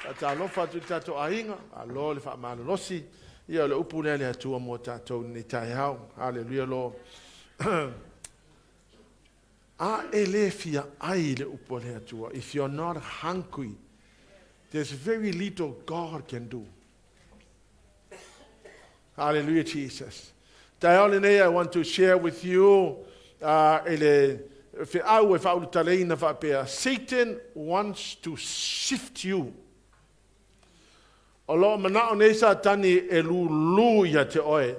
Faatalofa atu i le tatou aiga, malo le faamalolosi. Ia o le upu lea a le Atua mo tatou i lenei taeao. Haleluia Lord. A e le fia ai i le upu a le Atua, if you're not hungry, there's very little God can do. Hallelujah, Jesus. Taeao lenei, I want to share with you i le feau e faaulutaleina faapea, Satan wants to sift you. O lo o manao nei Satani e lūlū ia te oe.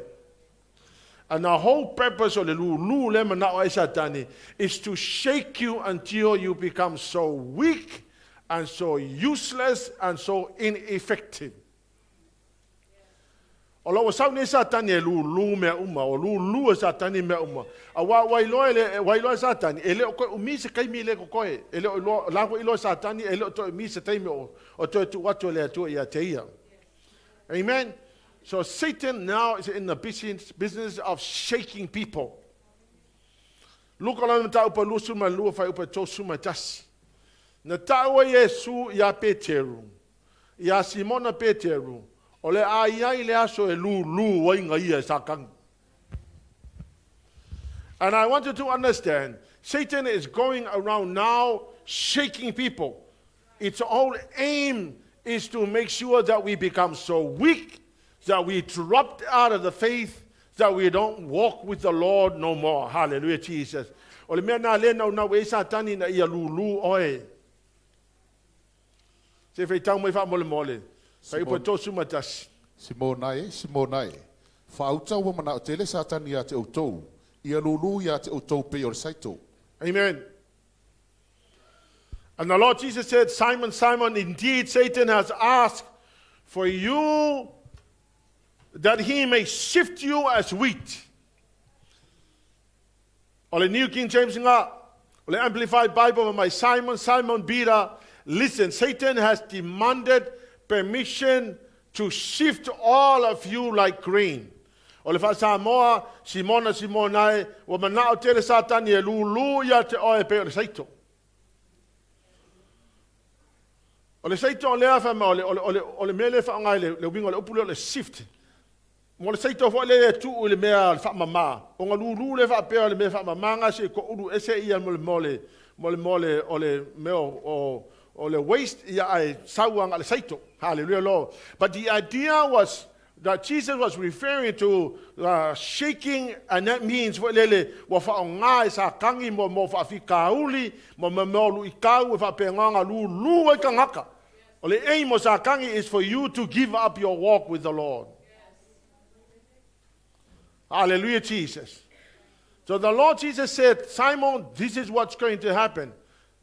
And the whole purpose o le lūlū le manao ai Satani is to shake you until you become so weak and so useless and so ineffective. O lo o ua sau nei Satani e lūlū mea uma, o lūlū e Satani mea uma. Aua ua iloa e le, ua iloa e Satani, e le o toe umi se taimi lea e totoe. E le o iloa, o la foi iloa e Satani, e le o toe umi se taimi o, o toe tuu atu e le Atua ia te ia. Amen. So Satan now is in the business, business of shaking people. Luka lana mataupu 22 fuaiupu 31. Na taua Iesu iā Peteru, iā Simona Peteru, o le a i ai le aso e lūlū ai nga ia e Satani. And I want you to understand, Satan is going around now shaking people. Its whole aim is to make sure that we become so weak that we dropped out of the faith, that we don't walk with the Lord no more. Hallelujah, Jesus. O le mea nā le nau nau e Satani na ia lūlū oe. Se faitau mai faamolemole. Fuaiupu 31. Simona e, Simona e, faauta ua manao tele Satani ia te outou, ia lūlū ia te outou pei o le saito. Amen. And the Lord Jesus said, Simon, Simon, indeed Satan has asked for you that he may sift you as wheat. O le New King James nga, o le Amplified Bible mai Simon, Simon Peter, listen, Satan has demanded permission to sift all of you like grain. O le faa-Samoa, Simona, Simona e, ua manao tele Satani e lūlū ia te oe pei o le saito. O le saito o lea fai mai, o le, o le, o le, o le mea lea e faaaoga i le, le uiga o le upu lea o le sift. Mo le saito foi lea e tuu i le mea o le faamama, ona lūlū lea faapea o le mea faamama nga se ko ulu ese ia mo le mo le mo le mo le o le mea o, o, o le waste ia ai sau anga le saito. Hallelujah Lord. But the idea was that Jesus was referring to shaking and that means foi lele ua faaaoga e Satani mo mo faafitauli mo mo mo luitau e faapena ona lūlū ai tagata. O le aim o Satani is for you to give up your walk with the Lord. Hallelujah, Jesus. So the Lord Jesus said, Simon, this is what's going to happen.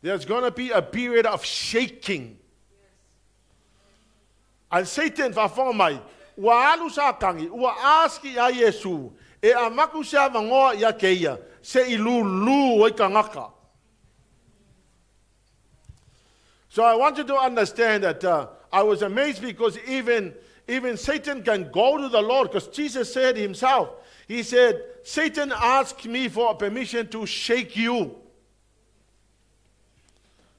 There's going to be a period of shaking. And Satan faafofoga mai, ua alu Satani, ua ask ia Iesu, e avatu se avanoa ia te ia, se i lūlū ai tagata. So I want you to understand that I was amazed because even even Satan can go to the Lord because Jesus said himself, he said, Satan asked me for permission to shake you.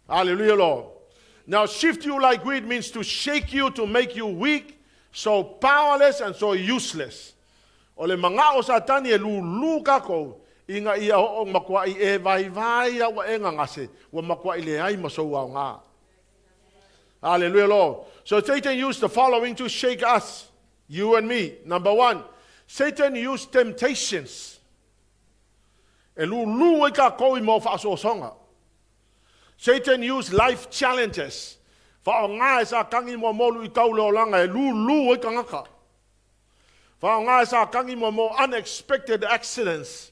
Hallelujah, Lord. Now, sift you like wheat means to shake you, to make you weak, so powerless and so useless. O le manao o Satani e lūlū kākou, ina ia oo matuai e vaivai a ua e gagase, ua matuai leai ma sou aoga. Hallelujah, Lord. So Satan used the following to shake us, you and me. Number one, Satan used temptations. E lūlū ai kākou i mau faasoasoga. Satan used life challenges. Faaaoga e Satani mo mo luitau le olaga e lūlū ai tagata. Faaaoga e Satani mo mo unexpected accidents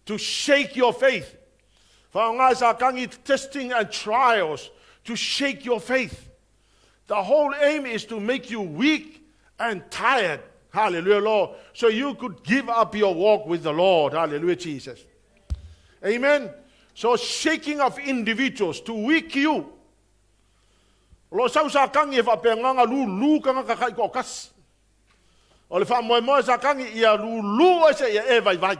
to shake your faith. Faaaoga e Satani testing and trials to shake your faith. The whole aim is to make you weak and tired. Hallelujah, Lord. So you could give up your walk with the Lord. Hallelujah, Jesus. Amen. So shaking of individuals to weak you. O lo o sau Satani e faapena ona lūlū tagata taitoatasi. O le faamoemoe Satani ia lūlū oe seia e vaivai.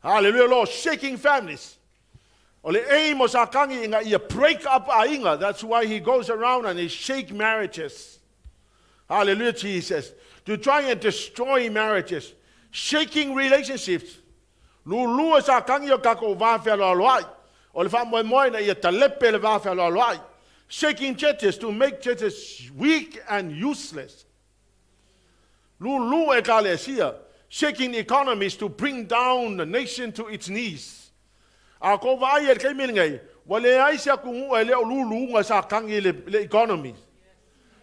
Hallelujah, Lord. Shaking families. O le aim o Satani ina ia break up aiga. That's why he goes around and he shake marriages. Hallelujah, Jesus. To try and destroy marriages. Shaking relationships. Lulu e Satani o kākou va fealoaloai. O le faamoemoe ina ia talepe le va fealoaloai. Shaking churches to make churches weak and useless. Lulu ekalesia. Shaking economies to bring down the nation to its knees. A ko vaai e le taimi lenei, ua leai se atunuu e le o luluga Satani le, le economy.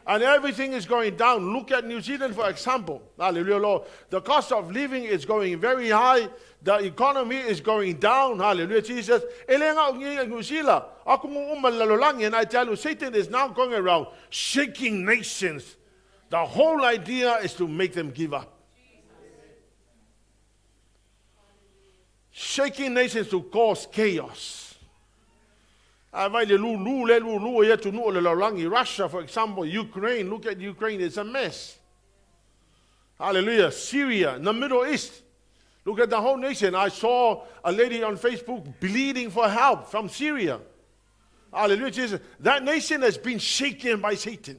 And everything is going down. Look at New Zealand, for example. Hallelujah, Lord. The cost of living is going very high. The economy is going down. Hallelujah, Jesus. E le na o New Zealand. Atunuu uma le lalolagi. And I tell you, Satan is now going around shaking nations. The whole idea is to make them give up. Shaking nations to cause chaos. A vai le lulu le lulu e atunuu o le lalolagi. Russia, for example, Ukraine. Look at Ukraine, it's a mess. Hallelujah. Syria, the Middle East. Look at the whole nation. I saw a lady on Facebook pleading for help from Syria. Hallelujah, Jesus. That nation has been shaken by Satan.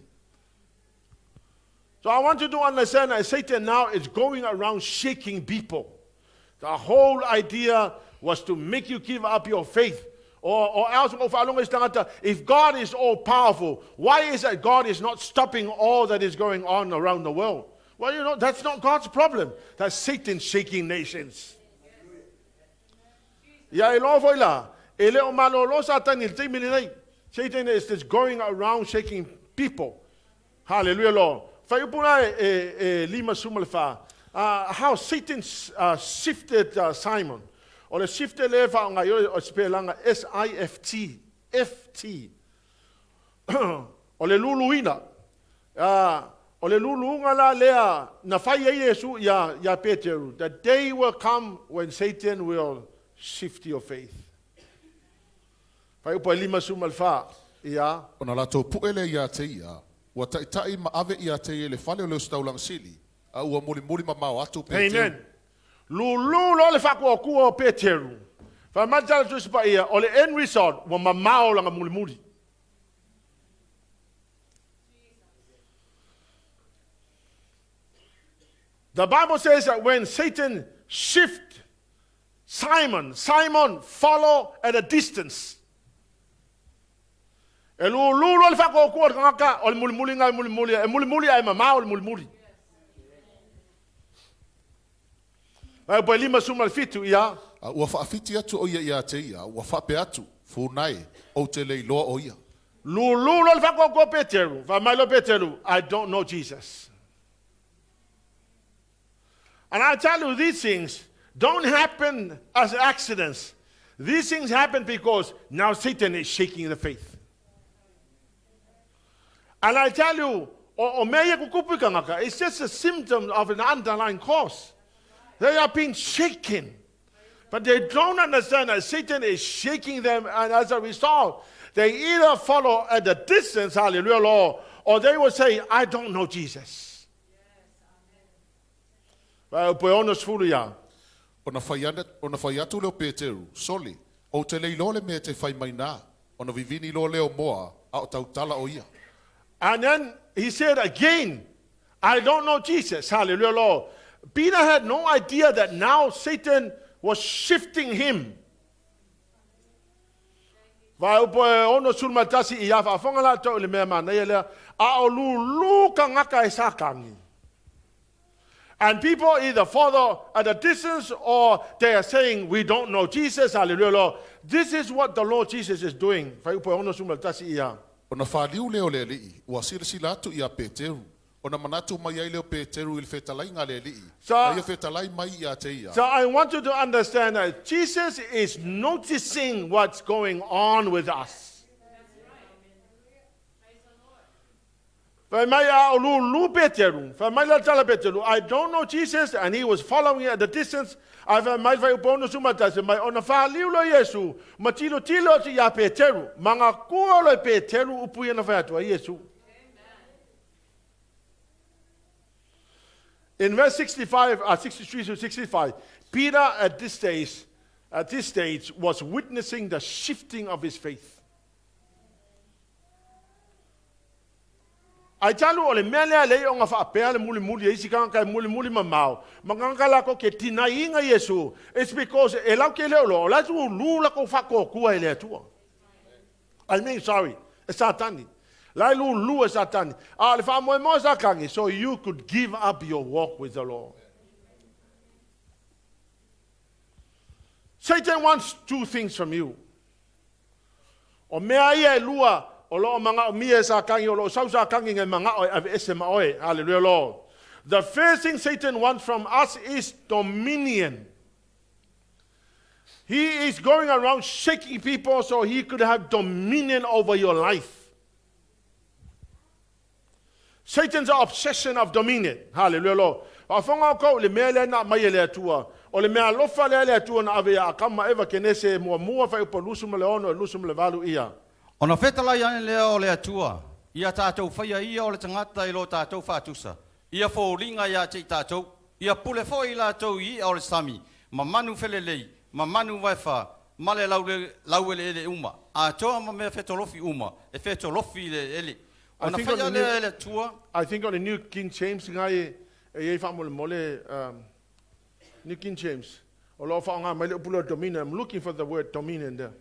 So I want you to understand that Satan now is going around shaking people. The whole idea was to make you give up your faith. Or else, if God is all powerful, why is that God is not stopping all that is going on around the world? Well, that's not God's problem. That's Satan shaking nations. Ia e loa foi la, e le o malolo Satani i le taimi lenei. Satan is just going around shaking people. Hallelujah, Lord. Fuaiupu la e, e, e 54. How Satan shifted Simon. O le shifted le whaonga i o sipelanga S-I-F-T. F-T. O le luluina. O le luluga la lea na fai ai Iesu ia, ia Peteru. The day will come when Satan will shift your faith. Fuaiupu e 54. Ia. Ona latou pu'e lea iā te ia, ua taʻitaʻi ma ave iā te ia i le fale o le ositaulaga sili, a ua mulimuli mamao atu Peteru. Amen. Lulu loa le faakuakua o Peteru. Fai mai le Tala Tusi Paia, o le end result, ua mamao lana mulimuli. The Bible says that when Satan shift Simon, Simon follow at a distance. E lulu loa le faakuakua o le tagata, o le mulimuli na e mulimuli, e mulimuli ae mamao le mulimuli. Fuaiupu e 57, ia. A ua faafiti atu o ia iā te ia, ua faapea atu, Fū nae, ou te le iloa o ia. Lulu loa le faakuakua o Peteru, fai mai loa Peteru, I don't know Jesus. And I tell you, these things don't happen as accidents. These things happen because now Satan is shaking the faith. And I tell you, o, o mea ia kukupu i kangaka, it's just a symptom of an underlying cause. They are being shaken. But they don't understand that Satan is shaking them, and as a result, they either follow at a distance, hallelujah, Lord, or they will say, I don't know Jesus. Fuaiupu e 60 ia. Ona fai ane, ona fai atu lea o Peteru, Sole, ou te le iloa le mea e te fai mai nā. Ona vivini loa lea o moa, a o tautala o ia. And then he said again, I don't know Jesus. Hallelujah, Lord. Peter had no idea that now Satan was shifting him. Fuaiupu e 61 ia faafofoga latou i le mea manaia lea, a o lulu kangaka e Satani. And people either follow at a distance or they are saying, we don't know Jesus. Hallelujah, Lord. This is what the Lord Jesus is doing. Fuaiupu e 61 ia. Ona faliu lea o le Alii, ua silasila atu iā Peteru. Ona manatu mai ai lea o Peteru i le fetalaiga a le Alii, So, na ia fetalai mai iā te ia. so I want you to understand that Jesus is noticing what's going on with us. Fai mai a o lulu Peteru. Fai mai la tala Peteru. I don't know Jesus and he was following at the distance. Ae fai mai fuaiupu 61 mai ona faliu loa Iesu ma tilotilo atu iā Peteru. Magakua loa e Peteru upu ia na fai atu ai Iesu. In verse 65, 63 to 65, Peter at this stage, at this stage was witnessing the shifting of his faith. Ai talu o le mea lea lei ona faapea le mulimuli e isi tagata e mulimuli mamao ma tagata latou te tinaiina Iesu, it's because e lau te leo loa o la e lulu latou faatuatua e le Atua. I mean sorry, e Satani. La e lulu e Satani. A o le faamoemoe o Satani, so you could give up your walk with the Lord. Satan wants two things from you. O mea ia e lua o lo o manaomia e Satani, o lo o sau Satani ngai manao e aveese ma oe. Hallelujah Lord. The first thing Satan wants from us is dominion. He is going around shaking people so he could have dominion over your life. Satan's obsession of dominion. Hallelujah Lord. Faafofoga outou i le mea lea na aumai e le Atua. O le mea alofa lea le Atua na ave ia Akama ma Eva Kenese muamua fuaiupu 26 e 28 ia. Ona fetalai ane lea o le Atua, Ia tatou faia ia o le tagata i lo tatou faatusa, ia foliga ia te i tatou, ia pule foi i latou i i'a o le sami, ma manu felelei, ma manu vaefa, ma le laueleele uma, atoa ma mea fetolofi uma e fetolofi i le eleele. I Ona think on faia the new, lea e le Atua. I think on the New King James ngai e i ai faamolemole um, New King James o lo o faaaoga mai le upu lea o dominion. I'm looking for the word dominion there.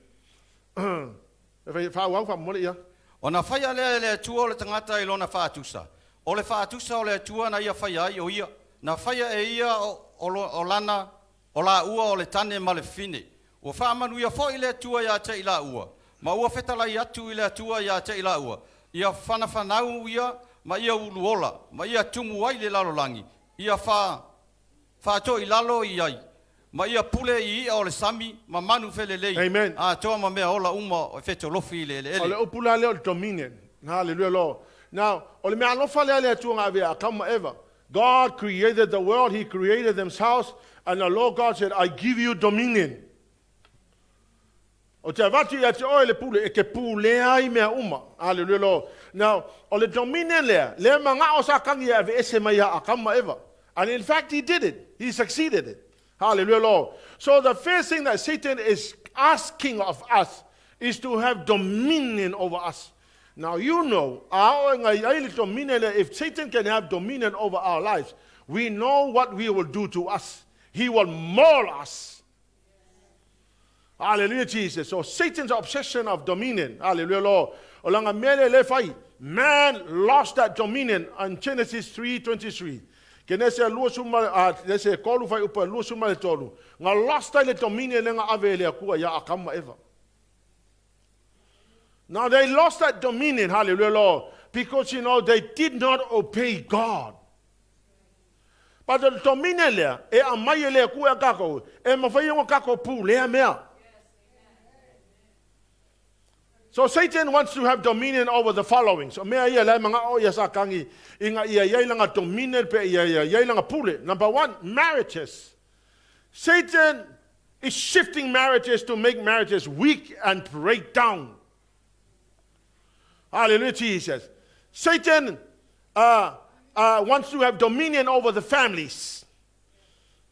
E fai faaauau faamolemole ia. Ona faia lea e le Atua o le tagata i lona faatusa. O le faatusa o le Atua na ia faia ai o ia, na faia e ia o, o lana, o laua o le tane ma le fafine. Ua faamanuia foi le Atua ia te i laua, ma ua fetalai atu i le Atua ia te i laua, ia fanafanau ia ma ia uluola, ma ia tumu ai le lalolagi, ia fa, faatoilalo i ai, ma ia pule i i'a o le sami ma manu felelei, Amen. atoa ma mea ola uma e fetolofi i le O le eleele. upu la lea o le dominion. Hallelujah Lord. Now, o le mea alofa lea le Atua na ave ia Akama ma Eva. God created the world, He created themselves, and the Lord God said, I give you dominion. O te avatu ia te oe le pule, e ke pulea ai mea uma. Hallelujah Lord. Now, o le dominion lea, lea mangao Satani e aveese mai ia Akama ma Eva. And in fact, he did it. He succeeded it. Hallelujah, Lord. So the first thing that Satan is asking of us is to have dominion over us. Now you know, if Satan can have dominion over our lives, we know what we will do to us. He will maul us. Hallelujah, Jesus. So Satan's obsession of dominion. Hallelujah, Lord. O langa mele le fai. Man lost that dominion on Genesis 3:23. Kenese lua suma a nese kolu fai upa lua suma le tolu. Nga lost ai le dominion le nga ave le akua ia Akama ma Eva. Now they lost that dominion, hallelujah, Lord, because you know they did not obey God. But the dominion lea, e aumai e le Atua ia kakou, e mawhai o kakou pū lea mea. So Satan wants to have dominion over the following. So mea ia lai mga o ia sa kangi inga ia ia langa dominion pe ia ia ia langa pule. Number one, marriages. Satan is shifting marriages to make marriages weak and break down. Hallelujah, Jesus. Satan wants to have dominion over the families.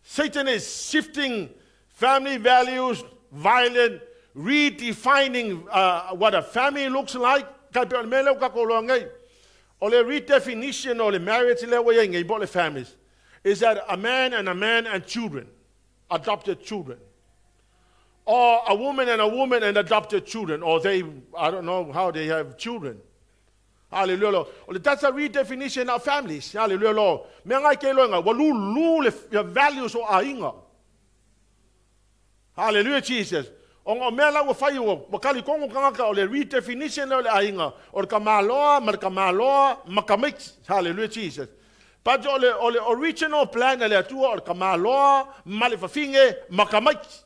Satan is shifting family values, violent, redefining what a family looks like. Kai pe o le mea lea ua tatou iloa nei. O le redefinition o le marriage lea ua i ai nei po o le families is that a man and a man and children, adopted children. Or a woman and a woman and adopted children. Or they, I don't know how they have children. Hallelujah, Lord. O le that's a redefinition of families. Hallelujah, Lord. Mea ngai ke loenga, ua lulu le values o aiga. Hallelujah, Jesus. Ona o mea la ua fai ua, ua kalikongo tagata o le redefinition lea o le aiga, o le tamaloa ma le tamaloa ma tamaiti. Hallelujah, Jesus. But o le, o le original plan a le Atua o le tamaloa ma le fafine ma tamaiti.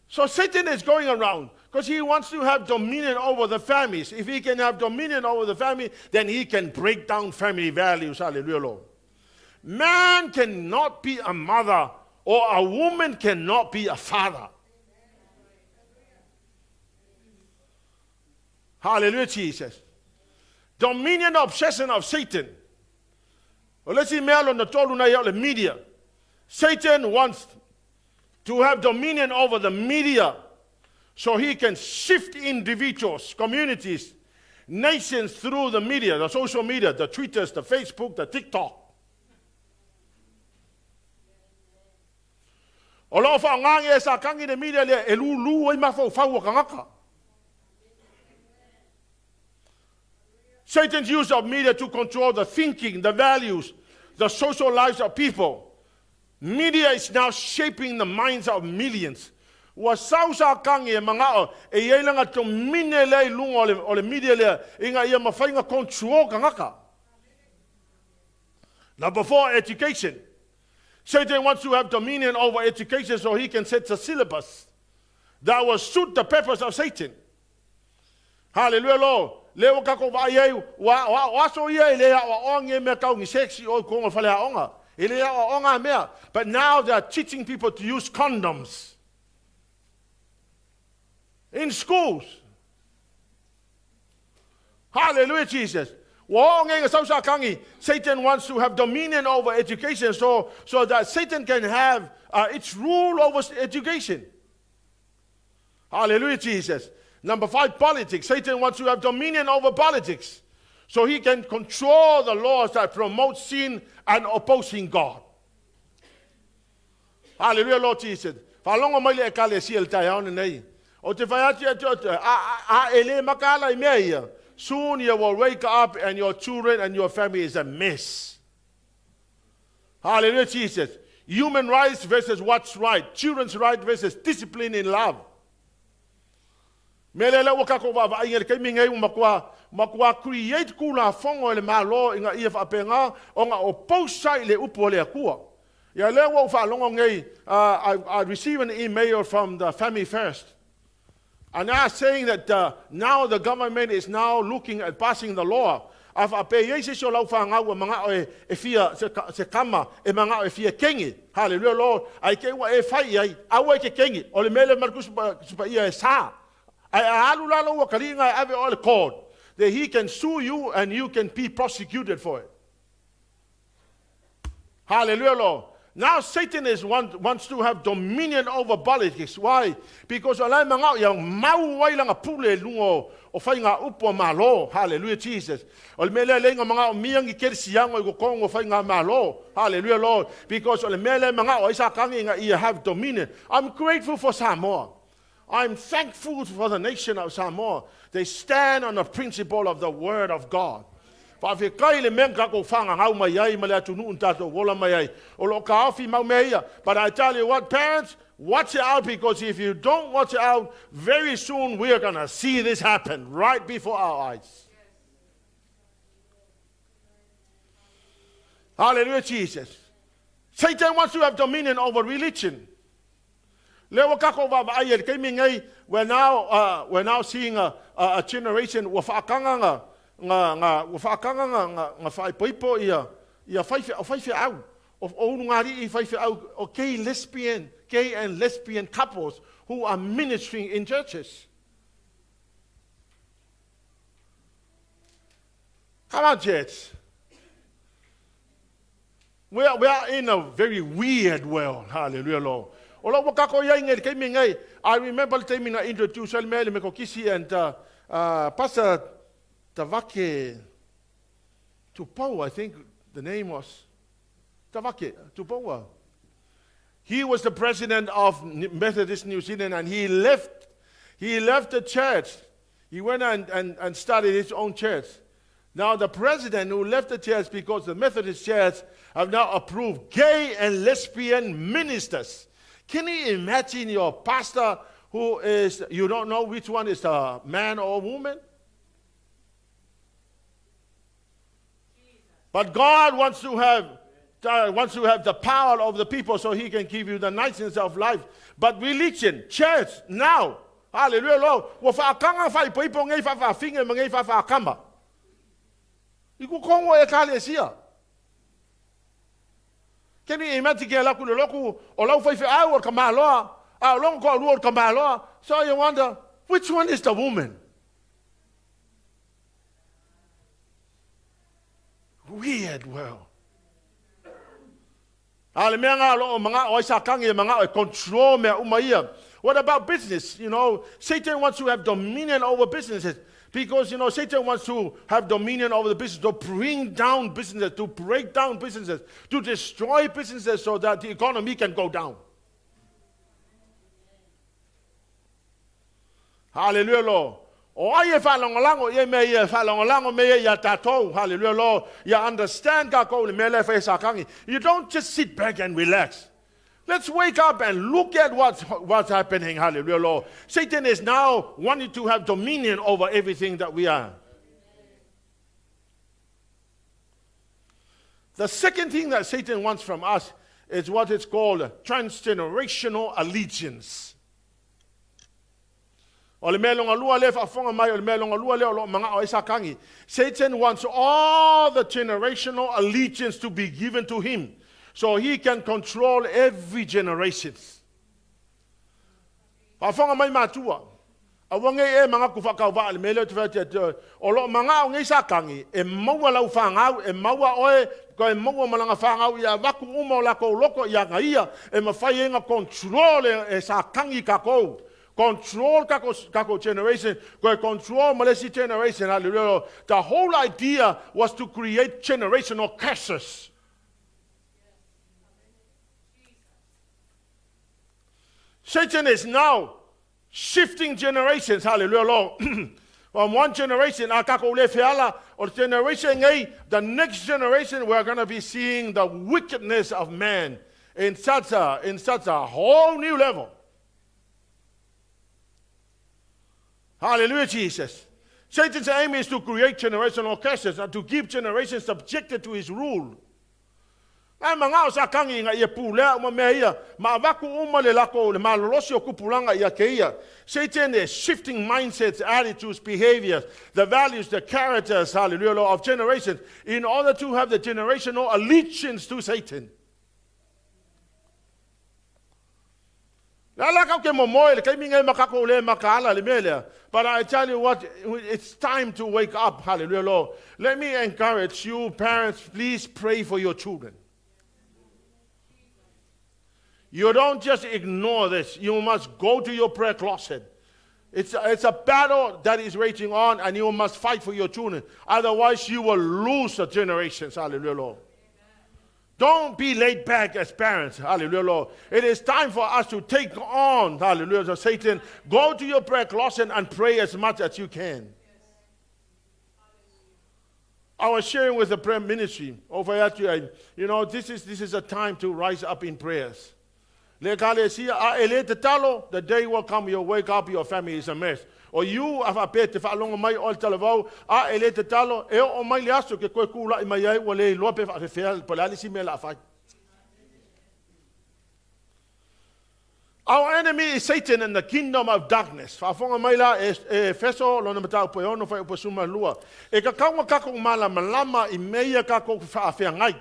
So Satan is going around because he wants to have dominion over the families. If he can have dominion over the family, then he can break down family values. Hallelujah, Lord. Man cannot be a mother or a woman cannot be a father. Hallelujah, Jesus. Dominion obsession of Satan. O le isi mea lona tolu na ia o le media. Satan wants to have dominion over the media so he can shift individuals, communities, nations through the media, the social media, the Twitters, the Facebook, the TikTok. O lo o whaongangi e sa kangi le media lea e lūlū ai mafaufau o kangaka. Satan's use of media to control the thinking, the values, the social lives of people. Media is now shaping the minds of millions. Ua sau sa kangi e mangao e iai langa tomine lea i lunga o le, o le media lea ina ia mawhai nga control kangaka. Number 4, education. Satan wants to have dominion over education so he can set the syllabus that will suit the purpose of Satan. Hallelujah, Lord. Le ua kako vaai ai, ua, ua, o aso ia e le aoaoga e mea kau ni sex i oi kongo whale aonga. E le aoaoga mea. But now they are teaching people to use condoms. In schools. Hallelujah, Jesus. Satan wants to have dominion over education so that Satan can have its rule over education. Hallelujah, Jesus. Number 5, politics. Satan wants to have dominion over politics so he can control the laws that promote sin and opposing God. Hallelujah, Lord Jesus. Whalongo mai le ekalesia le tai aone nei. O te whai atu atu atu, a e le makala i mea ia. Soon you will wake up and your children and your family is a mess. Hallelujah, Jesus. Human rights versus what's right. Children's right versus discipline in love. Me le ua kako wa vai le kaimi ngai makua makua create kula fongo le malo inga ia whaapenga o nga o posai le upu o le akua. Ia le ua whaalongo ngai, I received an email from the Family First. And they are saying that now the government is now looking at passing the law. A whaape iei se sio lau whangau a manga o e fia se kama e manga o e fia kengi. Hallelujah, Lord. Ai ke ua e whai ai, aua e ke kengi. O le mele marku supa ia e sa. Ai a alu lalo ua kalinga e ave o le court. That he can sue you and you can be prosecuted for it. Hallelujah, Lord. Now Satan is wants to have dominion over politics. Why? Because alai mangao ia mau wai langa pule lungo o whai ngā upu a malo. Hallelujah, Jesus. O le mea lea ngā mangao miangi keri siango i kongo whai ngā malo. Hallelujah, Lord. Because o le mea lea mangao ai sa kangi ngā ia have dominion. I'm grateful for Samoa. I'm thankful for the nation of Samoa. They stand on the principle of the word of God. Whaawhekai le mea kako whanga ngau mai ai ma le atu nuu tātou wola mai ai. O lo ka ofi mau mea ia. But I tell you what, parents, watch out, because if you don't watch out, very soon we are going to see this happen right before our eyes. Hallelujah, Jesus. Satan wants to have dominion over religion. Lewa kako wa wa ai e kei ngai, we're now seeing a generation wa whaakanga nga, nga, nga, wa whaakanga nga, nga, nga whaipoipo ia, ia whaiwhe, o whaiwhe au, o, o unu ngā rii whaiwhe au, o gay lesbian, gay and lesbian couples who are ministering in churches. Come on, church. We are in a very weird world. Hallelujah, Lord. O lo wakako ia inge kei me ngai. I remember the time I introduced al mele me kokisi and Pastor Tavake Tupou, I think the name was Tavake Tupou. He was the president of Methodist New Zealand, and he left. He left the church. He went and started his own church. Now the president who left the church because the Methodist Church have now approved gay and lesbian ministers. Can you imagine your pastor who is, you don't know which one is a man or a woman? But God wants to have the power of the people so he can give you the niceness of life. But religion, church, now, hallelujah, Lord, wa whaakanga whai poipo ngei whawhawhinga ma ngei whawhakama. I ku kongo e kale sia. Can you imagine ke la ku le loku o lau whai wheau o ka maloa, a o longo ko alua o ka maloa. So you wonder, which one is the woman? Weird world. A le mea nga lo o manga'o ai Satani e manga'o e control mea uma ia. What about business? Satan wants to have dominion over businesses because Satan wants to have dominion over the business, to bring down businesses, to break down businesses, to destroy businesses so that the economy can go down. Hallelujah, Lord. O ai e whaalongolago i e mea ia, whaalongolago me ia tātou. Hallelujah, Lord. Ia understand kākou le mea lea e fai e Satani. You don't just sit back and relax. Let's wake up and look at what's happening. Hallelujah, Lord. Satan is now wanting to have dominion over everything that we are. The second thing that Satan wants from us is what is called transgenerational allegiance. O le mea longa lua lea faafofoga mai, o le mea longa lua lea o lo o magao ai Satani. Satan wants all the generational allegiance to be given to him so he can control every generation. Faafofoga mai matua, aua nei e manatu faatauvaa i le mea lea ou te fai atu ia te oe, o lo o magao nei Satani e maua lau fanau, e maua oe, toe maua ma lana fanau ia avatu uma o latou loto ia na ia, e mafai ai ona control e Satani tatou. Control tatou generation, toe control ma le isi generation, hallelujah. The whole idea was to create generational curses. Satan is now shifting generations, hallelujah, Lord. From one generation, a takou le feala, o le generation nei, the next generation, we are going to be seeing the wickedness of man in such a whole new level. Hallelujah, Jesus. Satan's aim is to create generational curses and to keep generations subjected to his rule. Ai magao Satani ina ia pulea uma mea ia, ma avatu uma le lako le malolosi o tupulaga ia te ia. Satan is shifting mindsets, attitudes, behaviors, the values, the characters, hallelujah, Lord, of generations in order to have the generational allegiance to Satan. Le ala kau ke momoe le taimi nei ma kakou le makaala le mea lea. But I tell you what, it's time to wake up. Hallelujah, Lord. Let me encourage you, parents, please pray for your children. You don't just ignore this. You must go to your prayer closet. It's a battle that is raging on, and you must fight for your children. Otherwise, you will lose the generations. Hallelujah, Lord. Don't be laid back as parents. Hallelujah, Lord. It is time for us to take on, hallelujah, so Satan. Go to your prayer closet and pray as much as you can. I was sharing with the prayer ministry over at this is a time to rise up in prayers. Le kale sia a e le te talo, the day will come you'll wake up, your family is a mess. O you a whaapea te whaalonga mai o le talavau, a e le te talo, e o mai le aso ke koe kula i mai ai, ua le iloa pe whaafewhea, po le ali si mea la whai. Our enemy is Satan and the kingdom of darkness. Faafofoga mai la e, e Efeso lona mataupu e 6 fuaiupu 12. E tatau ona kakou malamalama i mea ia kakou faafeagai.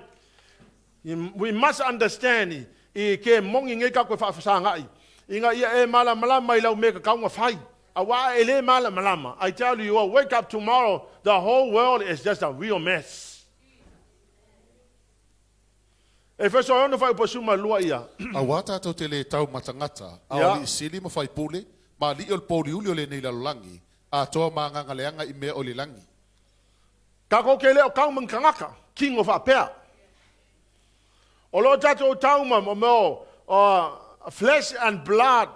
We must understand i ke mongi nei kakou e faafesagai. Ina ia e malamalama i lau mea tatau ona fai. Auā e le malamalama. I tell you, you will wake up tomorrow, the whole world is just a real mess. Efeso 6 fuaiupu 12 ia. Auā tatou te le tau ma tagata, a o alii sili ma faipule, ma alii o le pouliuli o lenei lalolagi, atoa ma agaga leaga i mea o le lagi. Tatou te le o tau ma ni tagata, kino faapea. O lo o tatou tau ma mo mea o flesh and blood.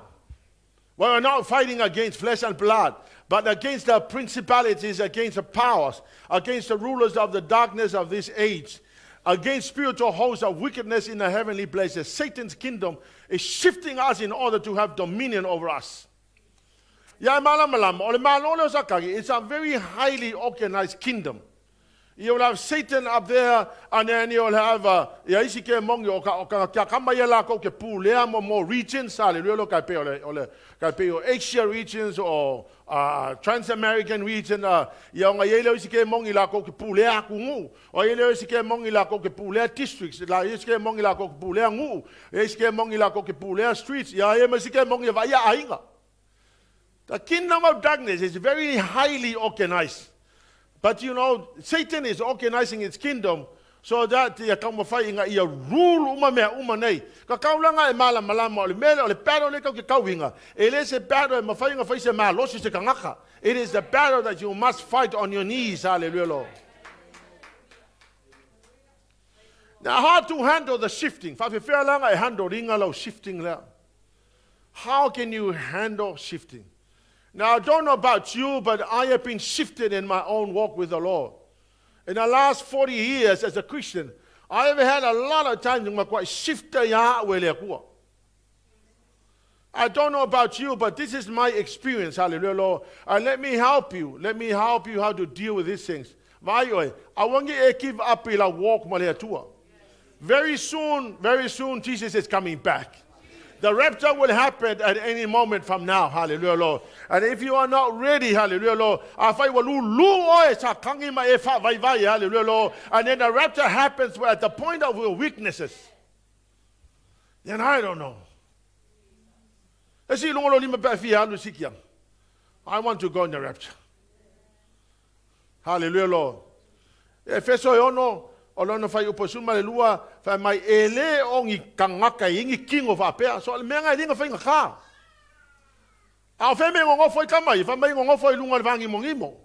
We are not fighting against flesh and blood, but against the principalities, against the powers, against the rulers of the darkness of this age, against spiritual hosts of wickedness in the heavenly places. Satan's kingdom is shifting us in order to have dominion over us. Ia e malamalama, o le malo lea o Satani, it's a very highly organized kingdom. You'll have Satan up there, and then you'll have ia isi ke mongi o ka kia kama ia lakou ke pulea mo regions, hallelujah, lo kai pe o le kai pe o Asia regions or Trans-American region, ia onga ia leo isi ke mongi lakou ke pulea aku nuu. O ia leo isi ke mongi lakou ke pulea districts, la isi ke mongi lakou ke pulea nuu, ia isi ke mongi lakou ke pulea streets, ia ia ma isi ke mongi va ia aiga. The kingdom of darkness is very highly organized. But Satan is organizing its kingdom. So that ia taumafai ina ia rule uma mea uma nei. Ka kaulanga e malamalama o le mea lea o le battle lea tatou te tauina, e le se battle e mafai ona fai se malosi o se tagata. It is the battle that you must fight on your knees. Hallelujah, Lord. Now, how to handle the shifting? Faafefea la e handle ringa lau shifting lea. How can you handle shifting? Now, I don't know about you, but I have been shifted in my own walk with the Lord. In the last 40 years as a Christian, I have had a lot of times in shifter ya I don't know about you, but this is my experience. Hallelujah, Lord. And let me help you. Let me help you how to deal with these things. Vai oe, awangi e give up i la walk ma le atua. Very soon, very soon, Jesus is coming back. The rapture will happen at any moment from now. Hallelujah, Lord. And if you are not ready, hallelujah, Lord, afai wa lu lu oe sa kangi ma e fa vai vai, hallelujah, Lord. And then the rapture happens at the point of your weaknesses. Then I don't know. E si lungo lo lima pe fia alu sikia. I want to go in the rapture. Hallelujah, Lord. Efeso e ono, o lona fai upo suma le lua, fai mai e le ongi kangaka i ingi kingo whapea. So le mea ngai linga whainga ka. A o wheme ngongofo i kamai, fai mai ngongofo i lunga le vangi mongimo.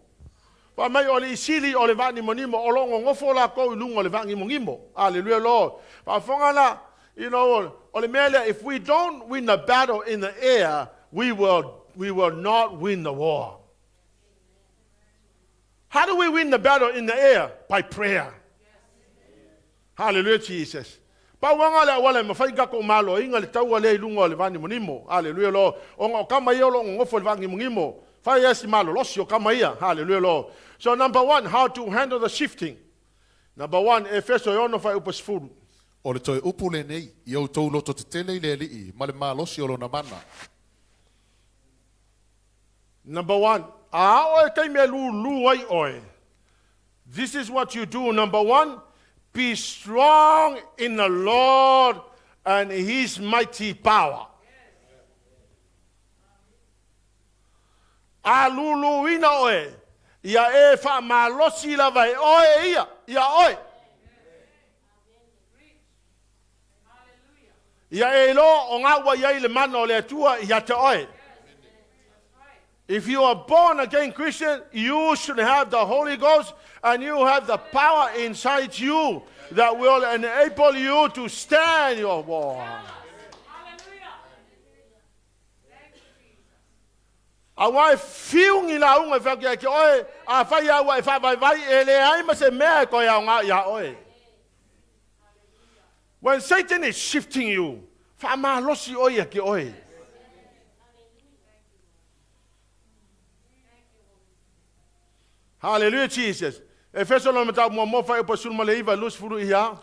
Fai mai o le isili o le vangi monimo, o lo ngongofo la ko i lunga le vangi mongimo. Hallelujah, Lord. Whaafonga la, you know, o le mea lea, if we don't win the battle in the air, we will not win the war. How do we win the battle in the air? By prayer. Hallelujah, Jesus. Pa wanga le wala ma fai ka ko malo inga le taua le lunga o le vani monimo. Hallelujah, Lord. O ngo kama ia lo ngofo le vangi mongimo. Fai esi malo losi o kama ia. Hallelujah, Lord. So number one, how to handle the shifting. Number one, Efeso e ono fai upo sefulu. O le toe upu lenei, i outou loto tetele i le Alii, ma le malosi o lona mana. Number one, a oe kai mea lulu ai oe. This is what you do. Number one, be strong in the Lord and His mighty power. A lulu ina oe, ia e wha malosi lava e oe ia, ia oe. Ia e lo o ngā ua iai le mana o le Atua ia te oe. If you are born again Christian, you should have the Holy Ghost and you have the power inside you that will enable you to stand your war. A wai whiungi la unga e whiau ki oe, a whai au e whai vai e le ai ma se mea e koe au ngā ia oe. When Satan is shifting you, wha malosi oe ia ki oe. Hallelujah, Jesus. Efeso lo mata mo mo fa e pasul ma le iva lus furu ia.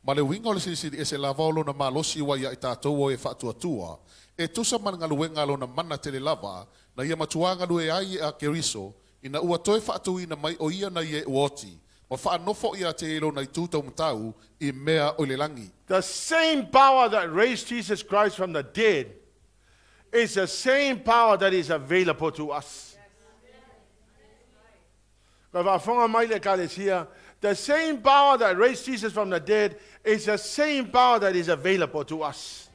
Ma le uiga o le silisili ese lava o lona malosi ua ia i tatou o e faatuatua, e tusa ma le galuega a lona mana tele lava, na ia matuā galue ai e a Keriso, ina ua toe faatuina mai o ia nai e ua oti, ma faanofo ia te i lona itu taumatau i mea o i le lagi. The same power that raised Jesus Christ from the dead is the same power that is available to us. Ka faafofoga mai le Ekalesia, the same power that raised Jesus from the dead is the same power that is available to us.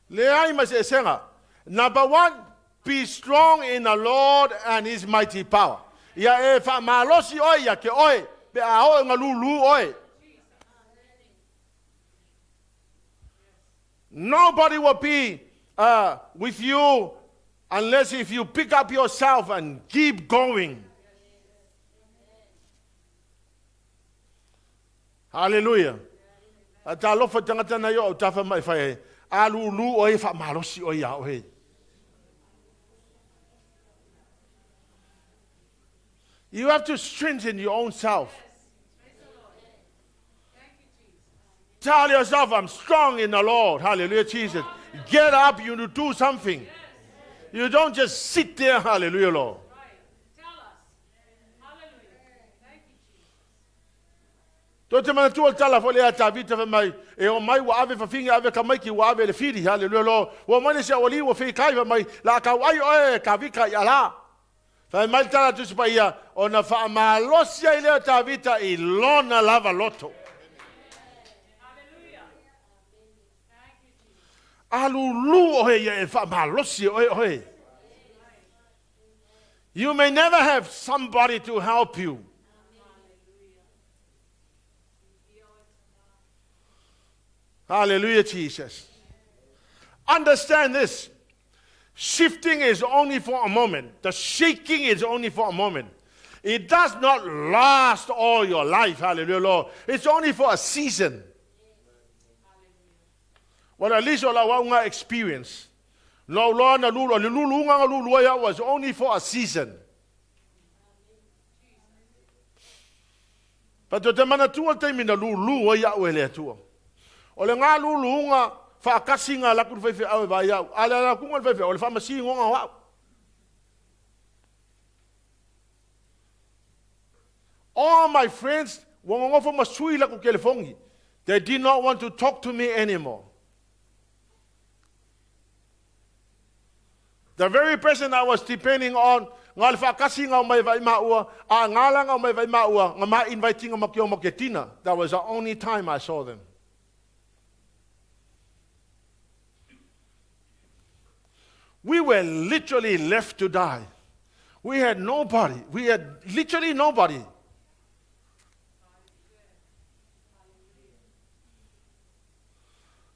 Leai ma se esega. Number one, be strong in the Lord and His mighty power. Ia e whaamalosi oe ia ke oe, pe a oe nga lulu oe. Nobody will be with you unless if you pick up yourself and keep going. Hallelujah. A ta lofa tangata na yo au tafa mai whai ai. A lulu oe wha malosi oe ia oe. You have to strengthen your own self. Tell yourself, I'm strong in the Lord. Hallelujah, Jesus. Get up, you do something. You don't just sit there. Hallelujah, Lord. Toe te manatua le tala foi lea a Tavita fai mai, e o mai ua ave fafine ave ka maiki ua ave le fili. Hallelujah, Lord. Ua mai le si aualii ua feikai fai mai, la kau ai oe Tavita i ala. Fai mai le tala a Tusi Paia, ona faamalosi ai lea o Tavita i lona lava loto. A lulu oe ia e faamalosi oe oe. You may never have somebody to help you. Hallelujah, Jesus. Understand this. Shifting is only for a moment. The shaking is only for a moment. It does not last all your life. Hallelujah, Lord. It's only for a season. Well, at least o lau auga experience. No loa na lulu, le luluga na lulu ai was only for a season. But te manatua le taimi na lulu ai au e le Atua. O le ngā luluga whaakasi ngā laku le whaiwhe au e vai au. A le lakunga le whaiwhe au, o le whamasi ngonga o au. All my friends, ua ngongofo ma sui laku kelefongi. They did not want to talk to me anymore. The very person I was depending on, ngā le whaakasi ngā mai vai maua, a ngā la ngā mai vai maua, ngā ma inviting ma ki o ma ke tina. That was the only time I saw them. We were literally left to die. We had nobody. We had literally nobody.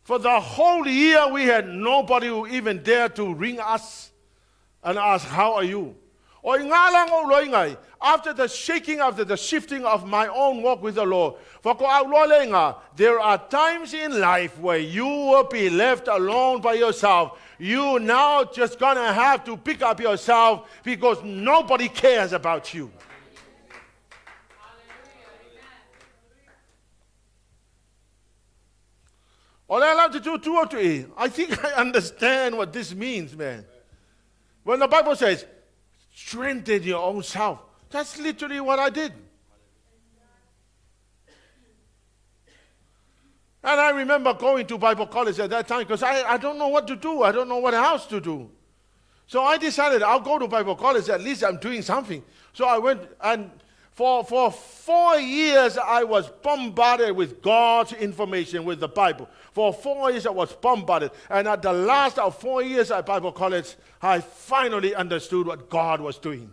For the whole year, we had nobody who even dared to ring us and ask, How are you? O i ngā langa o loi ngai, after the shaking, after the shifting of my own walk with the Lord, there are times in life where you will be left alone by yourself. You now just gonna have to pick up yourself because nobody cares about you. I think I understand what this means, man. When the Bible says, strengthen your own self, that's literally what I did. And I remember going to Bible college at that time because I don't know what to do. I don't know what else to do. So I decided I'll go to Bible college. At least I'm doing something. So I went, and for 4 years I was bombarded with God's information, with the Bible. For 4 years I was bombarded. And at the last of 4 years at Bible college, I finally understood what God was doing.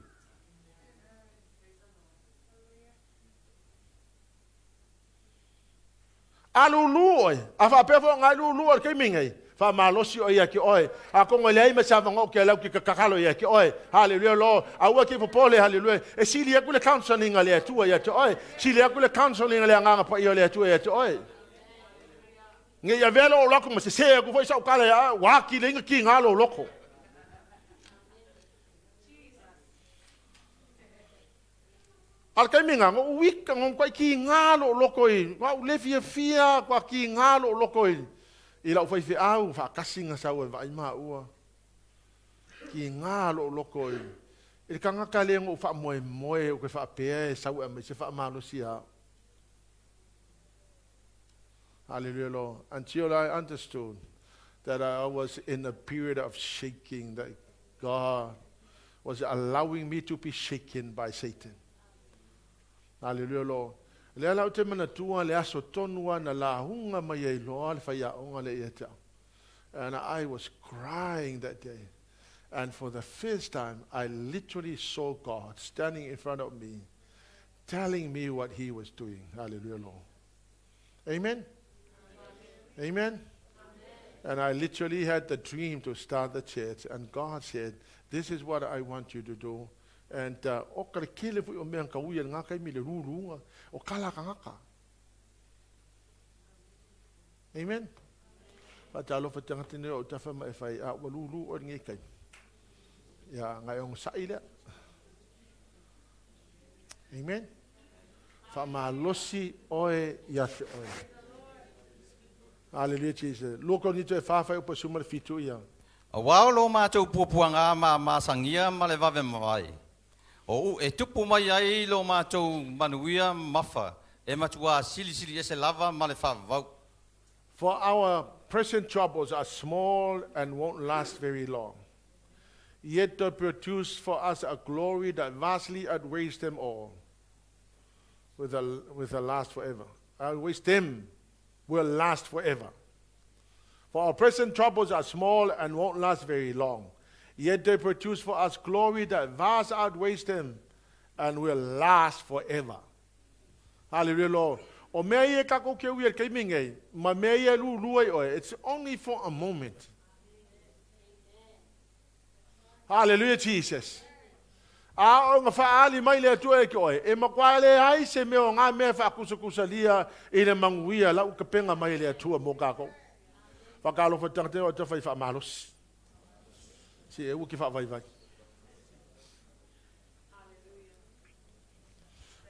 A lulu oe, a whaapea fo ngai lulu oe kei mingai. Wha malosi o ia ki oe. A kongo lei ma sa vango ke lau ki kakalo ia ki oe. Hallelujah, Lord. A ua ki popole, hallelujah. E sili aku le counseling le atua ia te oe. Sili aku le counseling le anganga pa ia le atua ia te oe. Nge ia velo o loko ma se se aku foi sa ukala ia waki le inga ki ngalo loko. Al kai minga, ngo wika, ngo kwai ki ngalo loko i, wa u le fia fia, kwa ki ngalo loko i. I lau whai whiau, wha kasinga sa ua vai ma ua. Ki ngalo loko i. I kanga ka le ngo wha moe moe o ke wha pea e sa ua me se wha malosia. Hallelujah, Lord. Until I understood that I was in a period of shaking, that God was allowing me to be shaken by Satan. Hallelujah, Lord. Le ala o te manatua le aso tonua na la hunga mai ai loa le whaia onga le ia te au. And I was crying that day. And for the first time, I literally saw God standing in front of me, telling me what he was doing. Hallelujah, Lord. Amen? Amen. Amen? And I literally had the dream to start the church. And God said, this is what I want you to do. And o ka le kele fui o mea ka uia ngā kai mi le rūrūnga, o kala ka ngaka. Amen? Fa ta alofa te ngati nei o tawha ma e whai, a ua rūrū o ngai kai. Ia, ngai ong sai lea. Amen? Fa malosi oe ia te oe. Hallelujah, Jesus. Loko ni te whawhai o pasuma le fitu ia. A wao lo mātou puapuanga ma masangia ma le vave mawai. O u e tupu mai ai lo mātou manuia mafa e matua sili sili ese lava ma le whavau. For our present troubles are small and won't last very long. Yet they produce for us a glory that vastly outweighs them all, with a last forever. Outweighs them will last forever. For our present troubles are small and won't last very long. Yet they produce for us glory that vast outweighs them and will last forever. Hallelujah, Lord. O mea ia kako ke ui e kei mingi, ma mea ia lulu ai oe. It's only for a moment. Hallelujah, Jesus. A o nga whaali mai le atua e ke oe, e makwa le ai se mea o ngā mea whaakusakusalia i le manguia lau kapenga mai le atua mō kākou. Whakalofa tangata o te whai whaamalosi. Si e uki whaavaivai.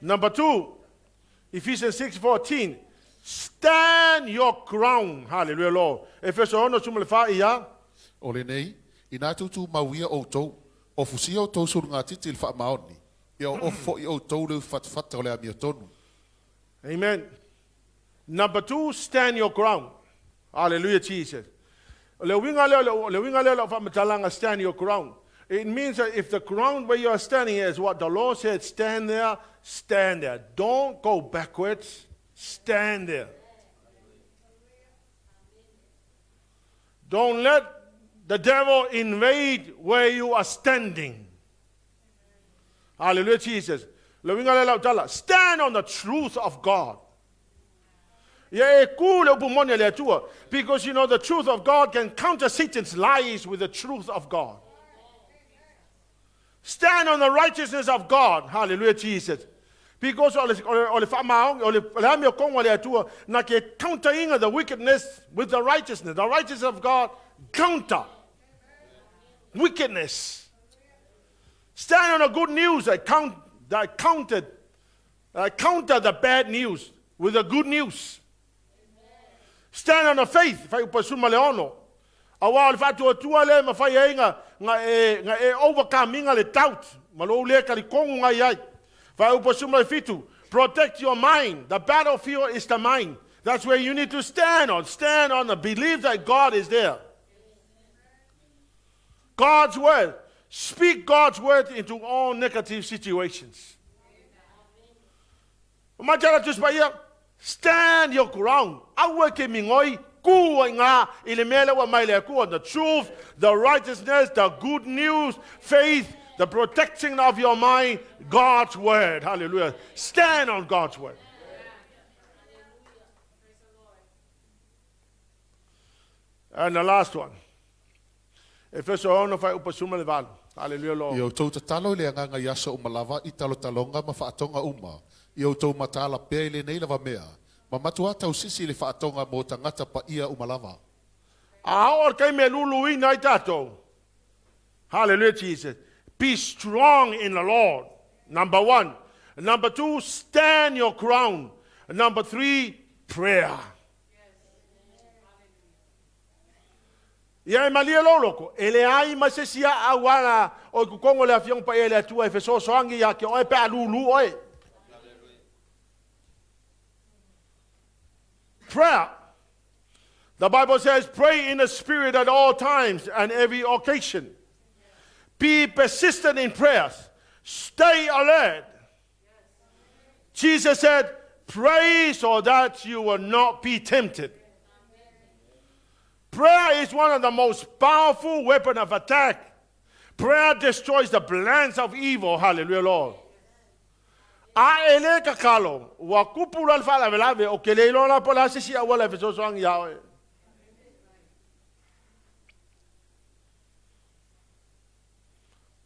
Number 2, Ephesians 6:14. Stand your ground. Hallelujah, Lord. Efeso ono suma le wha ia. O lenei, ina tūtū ia outou, ofusia outou sulugatiti i le faamaoni, ia o ofu foʻi outou le ufifatafata o le amiotonu. Amen. Number 2, stand your ground. Hallelujah, Jesus. Le winga leo, le winga leo whamatalanga, stand your ground. It means that if the ground where you are standing is what the Lord said, stand there, stand there. Don't go backwards, stand there. Don't let the devil invade where you are standing. Hallelujah, Jesus. Le winga leo tala, stand on the truth of God. Ia e ku le upu moni le atua. Because you know the truth of God can counter Satan's lies with the truth of God. Stand on the righteousness of God. Hallelujah, Jesus. Because o le whaamaong, o le ami o konga le atua, na ke counteringa the wickedness with the righteousness. The righteousness of God counter wickedness. Stand on the good news that counter the bad news with the good news. Stand on the faith. Whai upasuma le ono. Awa o le whaatua tua le ma whai e nga e overcoming le doubt. Ma lo le kali kongu ngai ai. Whai upasuma le fitu. Protect your mind. The battlefield is the mind. That's where you need to stand on. Stand on the belief that God is there. God's word. Speak God's word into all negative situations. Stand your ground. Aua ke mingoi ku ngā i le mele wa mai le akua. The truth, the righteousness, the good news, faith, the protecting of your mind, God's word. Hallelujah. Stand on God's word. And the last one. Efeso ono whai upasuma le valu. Hallelujah, Lord. I o tau tatalo le anganga i aso umalava i talo talonga ma whaatonga uma. I o tau matala pea i le nei lava mea. Ma matua tau sisi le whaatonga mō tangata pa ia umalava. A o kai me lulu i nai tātou. Hallelujah, Jesus. Be strong in the Lord. Number 1. Number 2, stand your ground. Number 3, prayer. Ia e malia loloko, e le ai ma se sia awala o kukongo le afiong pa ele atua e feso soangi ia ke oe pe alulu oe. Prayer. The Bible says, pray in the Spirit at all times and every occasion. Be persistent in prayers. Stay alert. Jesus said, pray so that you will not be tempted. Prayer is one of the most powerful weapons of attack. Prayer destroys the plans of evil. Hallelujah, Lord. A ele kakalo, wa kupula alfa la velave, o ke le lona pola sisi awala fesosoang ya oe.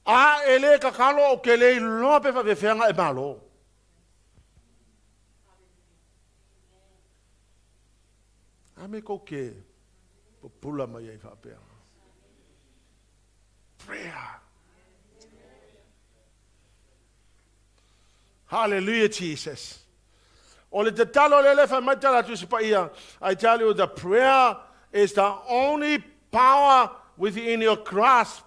A ele kakalo o ke le lona pe fa e malo. Ame koke. Pula mai ai whaapea. Prayer. Hallelujah, Jesus. O le tatalo le lefa mai tala tusi pa ia. I tell you, the prayer is the only power within your grasp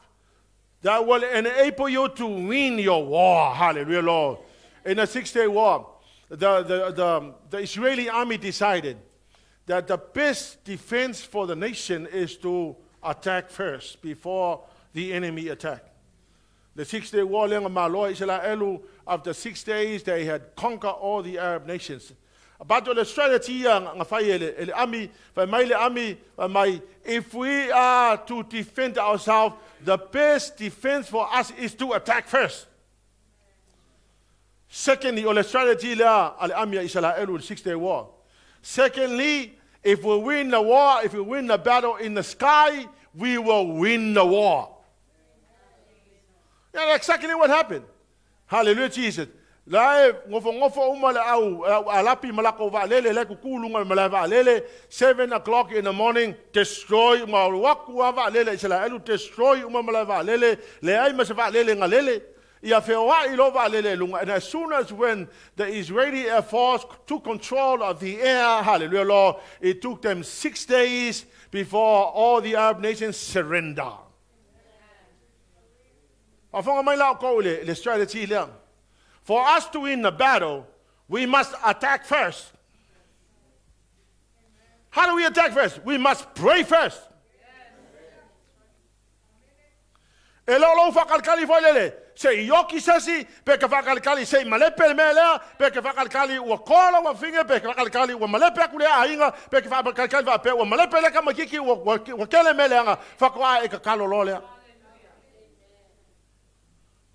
that will enable you to win your war. Hallelujah, Lord. In the 6-day war, the Israeli army decided that the best defense for the nation is to attack first before the enemy attack. Le 6 Day War lea na malo ai Isalaelu, after 6 days they had conquered all the Arab nations. But o le strategy ia na fai e le ami, fai mai le ami, fai mai, if we are to defend ourselves, the best defense for us is to attack first. Secondly, o le strategy lea a le ami a Isalaelu, le 6 Day War. Secondly, if we win the war, if we win the battle in the sky, we will win the war. Yeah, that's exactly what happened. Hallelujah, Jesus. La e ngofo uma le au alapi malako va lele le kukulu ngai mala va lele 7 o'clock in the morning, destroy ma waku va lele Israel, destroy uma mala va lele le ai ma va lele ngalele ia feoai lo vaalele lunga. And as soon as when the Israeli Air Force took control of the air, hallelujah, Lord, it took them 6 days before all the Arab nations surrender. Afonga mai lau kou le strategy lea. For us to win the battle, we must attack first. How do we attack first? We must pray first. E lo lo whakalikali foi lele. Se i oki sasi, pe ka whakalikali se i malepe le mea lea, pe ka whakalikali ua kola ua finge, pe ka whakalikali ua malepe aku lea ainga, pe ka whakalikali wha pe ua malepe le kamakiki ua kele mea leanga, whakoa e ka kalo lo lea.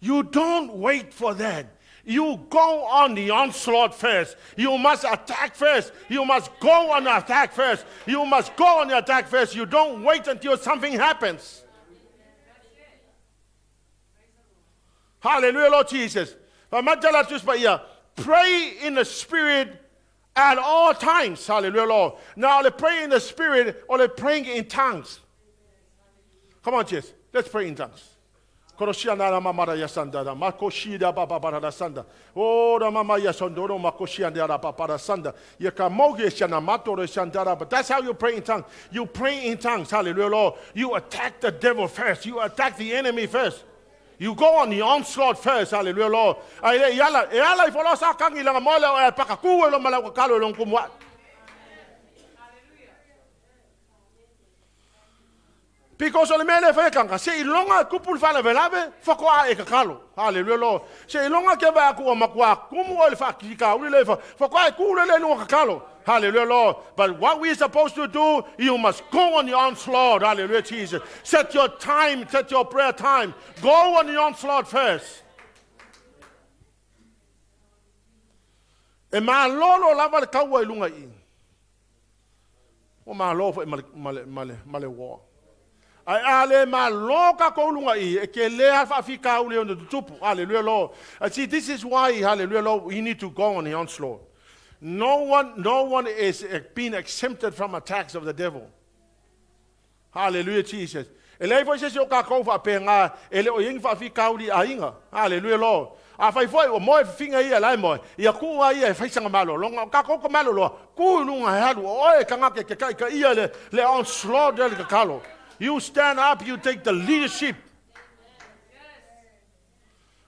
You don't wait for that. You go on the onslaught first. You must attack first. You must go on the attack first. You must go on the attack first. You don't wait until something happens. Hallelujah, Lord Jesus. Pray in the Spirit at all times. Hallelujah, Lord. Now, they pray in the Spirit or they praying in tongues. Come on, Jesus. Let's pray in tongues. Koroshia na mama ya sanda da makoshida baba bara sanda. O da mama ya sondoro makoshia da baba sanda. Ya kamoge shana matoro shandara. But that's how you pray in tongues. You pray in tongues. Hallelujah, Lord. You attack the devil first. You attack the enemy first. You go on the onslaught first. Hallelujah, Lord. Ai le yala, e ala i folo sa kangi langa mole o e pakaku e lo mala kalo lo kumwa. Because o le mea le whae kanga, se ilonga kupu le whala velawe, whakoa e kakalo. Hallelujah, Lord. Se ilonga ke vea kua makua, kumu o le whakika uli le whakoa e kule le lunga kakalo. Hallelujah, Lord. But what we're supposed to do, you must go on the onslaught. Hallelujah, Jesus. Set your time, set your prayer time. Go on the onslaught first. E malolo lava le kaua i lunga i. O malo fo e male, male, male, male wa. Ai ale malo ka ko lunga i e ke le a fa ule o tupu. Hallelujah, Lord. I see, this is why, hallelujah, Lord, we need to go on the onslaught. No one is being exempted from attacks of the devil. Hallelujah, Jesus. E lei foi se o ka kou wha pe ngā, e le o ingi wha fi kauri a inga. Hallelujah, Lord. A fai foi o moe finga ia lai moe. Ia ku a ia e faisanga malo. Longa ka kou ka malo loa. Ku lunga he halu. O e kanga ke ke kai ka ia le onslaught le kakalo. You stand up, you take the leadership.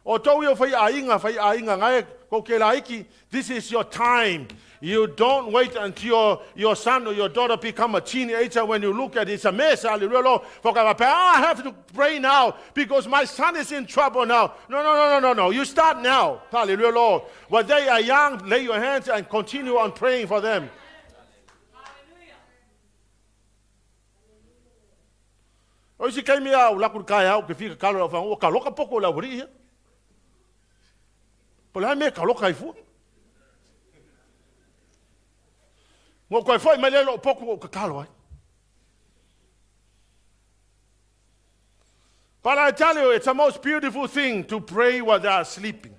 O tau ia whai ainga, ngai ko ke laiki, this is your time. You don't wait until your son or your daughter become a teenager when you look at it, it's a mess. Hallelujah, Lord. I have to pray now because my son is in trouble now. No, no, no, no, no, no. You start now. Hallelujah, Lord. When they are young, lay your hands and continue on praying for them. O isi kai mea au laku kai au ke fika kalo au whangu, o ka loka poko la wuri ia. Po le mea ka loka i fua. Mo koe foi mai le lo poko o ka kalo ai. But I tell you, it's the most beautiful thing to pray while they are sleeping.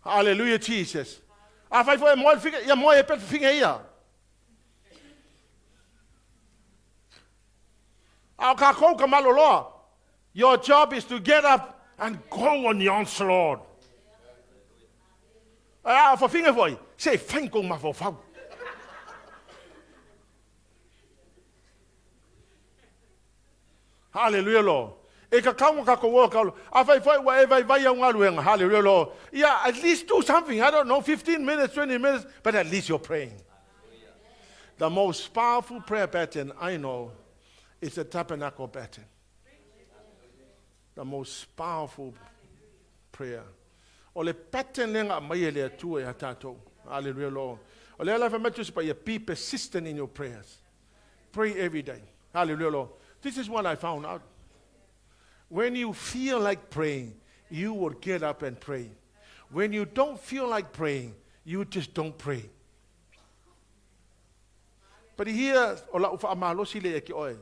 Hallelujah, Jesus. A fai foi mo figa ia mo e pe finga ia. A ka kou ka malo loa. Your job is to get up and go on the onslaught. A fa finga foi. Se fain ko ma fo fau. Hallelujah, Lord. E ka kaunga ka ko ka a fai foi wa e vai vai au ngaluenga. Hallelujah, Lord. Yeah, at least do something. I don't know, 15 minutes, 20 minutes, but at least you're praying. The most powerful prayer pattern I know is the tabernacle pattern. The most powerful prayer. O le pattern lea na aumai e le Atua ia tatou. Hallelujah Lord. O lea la fai mai le Tusi Paia, be persistent in your prayers. Pray every day. Hallelujah Lord. This is what I found out. When you feel like praying, you will get up and pray. When you don't feel like praying, you just don't pray. But here, o lau faamalosi lea ia te oe.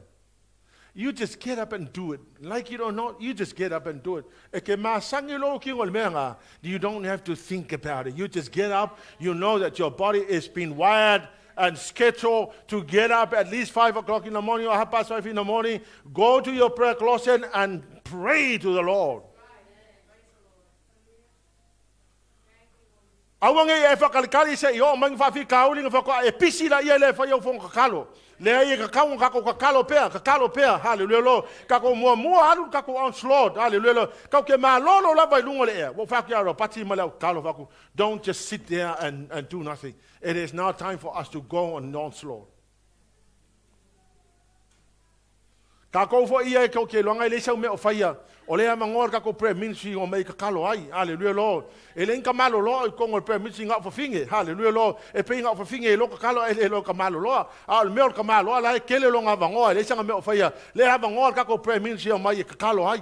You just get up and do it. Like it or not, you just get up and do it. E ke masangi lou kino i le mea lena, you don't have to think about it. You just get up, you know that your body is been wired and scheduled to get up at least 5 o'clock in the morning or 5:30 in the morning, go to your prayer closet and pray to the Lord. Aua nei e whakalikali se i oo mai ni faafitauli na faatoa e pisi laia le fai au fono tatalo. Leai e tatau ona tatou tatalo pea, tatalo pea, haleluia Lord. Tatou muamua alu le tatou onslaught, haleluia Lord. Tatou te malolo lava i luga o le ea. Ua ou fai atu ia Ropati ma le au tatalo fai atu, don't just sit there and do nothing. It is now time for us to go on onslaught. Tatou foi ia e tou te iloaga e leai sau mea o faia, o lea avanoa le tatou prayer ministry o mei tatalo ai. Haleluia Lord. E leai ni ka maloloa i totonu o le prayer ministry na o fafine. Haleluia Lord. E pei na o fafine e iloa tatalo ae le iloa ka maloloa. A o le mea o le ka maloa la e tele lona avanoa e leai sana mea o faia. Lea avanoa le tatou prayer ministry e omai e tatalo ai.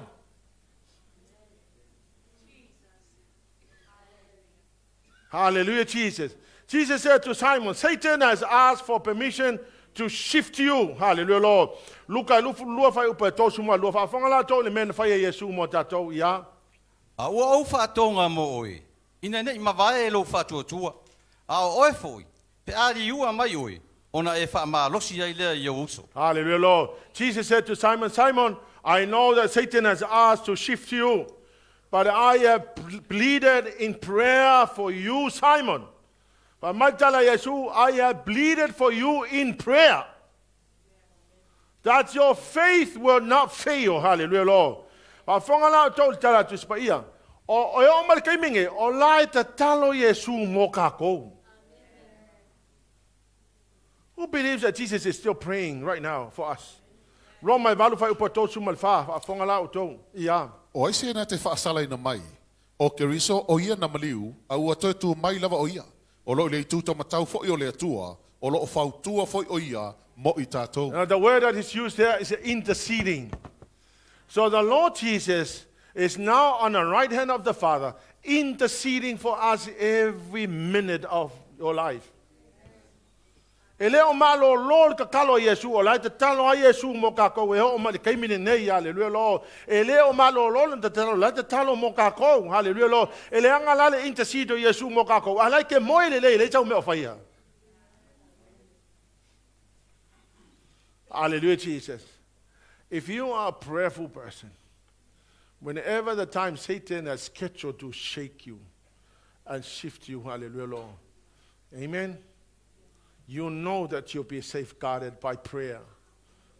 Hallelujah, Jesus. Jesus said to Simon, Satan has asked for permission to shift you. Hallelujah, Lord. Luka e lufu lua fai upa e tōsu mua lua whaafonga la tō le mea na whai e Iesu mō tātou ia. A ua ou faatoga mo oe, ina nei mavae e lou faatuatua, a o oe foi, pe a liua mai oe, ona e faamalosi ai lea i ou uso. Hallelujah, Lord. Jesus said to Simon, Simon, I know that Satan has asked to shift you, but I have pleaded in prayer for you, Simon. Fai mai tala Iesu, I have pleaded for you in prayer. That your faith will not fail. Hallelujah, Lord. Faafofoga la outou i le tala a Tusi Paia. O, e oo mai le taimi nei, o la e tatalo Iesu mo kākou. Who believes that Jesus is still praying right now for us? Roma e valu fai upu a tolu ma le fa, faafofoga la outou. Ia. O ai se na te faasalaina mai? O Keriso, o ia na maliu, a ua toe tu mai lava o ia. O loo i le itu taumatau foi o le Atua, o loo fautua foi o ia mo i tatou. Now, the word that is used there is interceding. So the Lord Jesus is now on the right hand of the Father, interceding for us every minute of your life. E le o malōlō le tatalo a Iesu, o la e tatalo ai Iesu mo kākou e oo mai le taimi lenei, haleluia Lord. E le o malōlō lana tatalo, o la e tatalo mo kākou, haleluia Lord. E leaga la le intercede o Iesu mo kākou, a la e ke moe lelei, e leai sau mea o faia. Hallelujah, Jesus. If you are a prayerful person, whenever the time Satan has scheduled to shake you and shift you, hallelujah, Lord. Amen. You know that you'll be safeguarded by prayer.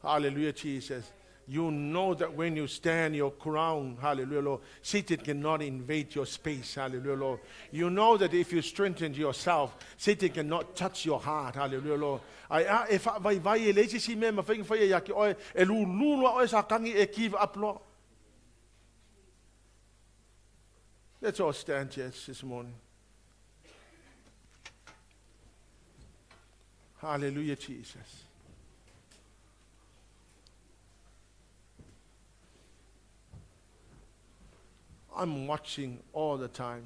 Hallelujah, Jesus. You know that when you stand your crown, hallelujah, Lord, Satan cannot invade your space, hallelujah, Lord. You know that if you strengthen yourself, Satan cannot touch your heart, hallelujah, Lord. Ai a e faavaivai e leai se isi mea e mafai ona faia ia te oe, e lulu loa oe Satani e give up loa. Let's all stand, church, this morning. Hallelujah, Jesus. I'm watching all the time,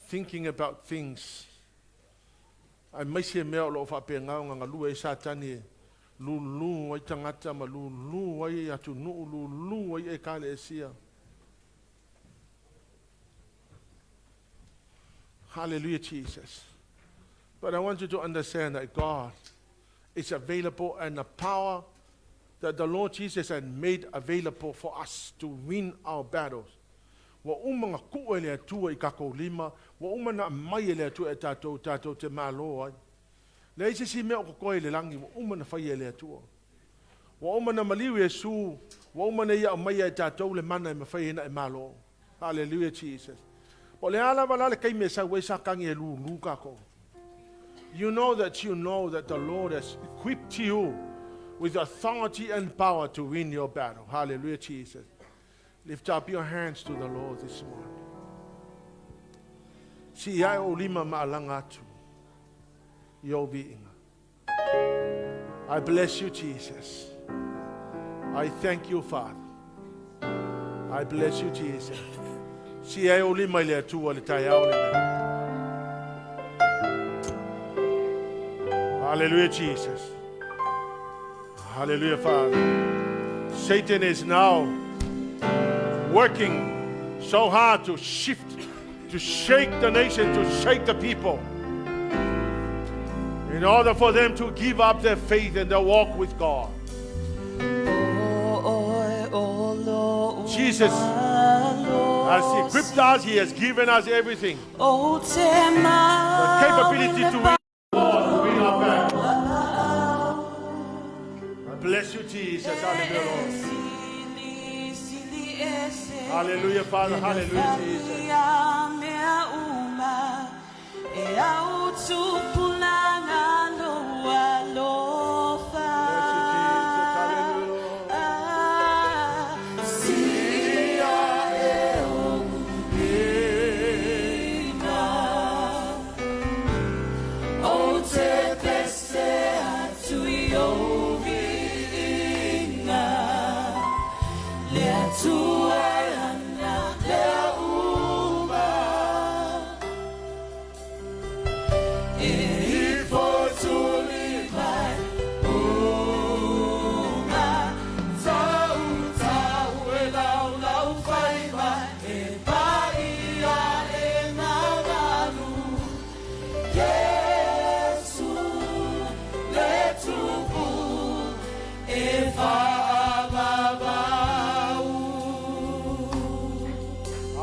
thinking about things. Aemaise mea o lo o faapena ona galue ai Satani e lulu ai tagata ma lulu ai atunuu, lulu ai Ekalesia. Hallelujah, Jesus. But I want you to understand that God is available and the power that the Lord Jesus had made available for us to win our battles. Ua uma na tuu e le Atua i tatou lima, ua uma na aumai e le Atua e tatou, tatou te malo ai. Leai se isi mea o totoe i le lagi, ua uma na faia e le Atua. Ua uma na maliu Iesu, ua uma na ia aumaia e tatou le mana e mafai ai na e malo. Hallelujah, Jesus. Po o le a lava la le taimi e sau ai Satani e lulu tatou. You know that you know that the Lord has equipped you with authority and power to win your battle. Hallelujah, Jesus. Lift up your hands to the Lord this morning. Sii ae ou lima ma alaga atu i ou viiga. I bless you, Jesus. I thank you, Father. I bless you, Jesus. Sii ae ou lima i le Atua i le taeao lenei. Hallelujah, Jesus. Hallelujah, Father. Satan is now working so hard to shift, to shake the nation, to shake the people, in order for them to give up their faith and their walk with God. Jesus has equipped us, He has given us everything. The capability to win war, to win our battle. I bless you, Jesus. Hallelujah, Lord. Hallelujah, Father. Hallelujah, Jesus. Bless you, Jesus. Hallelujah.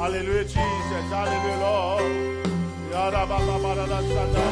Hallelujah, Jesus. Hallelujah, Lord. Yada ba ba ba da da sa da.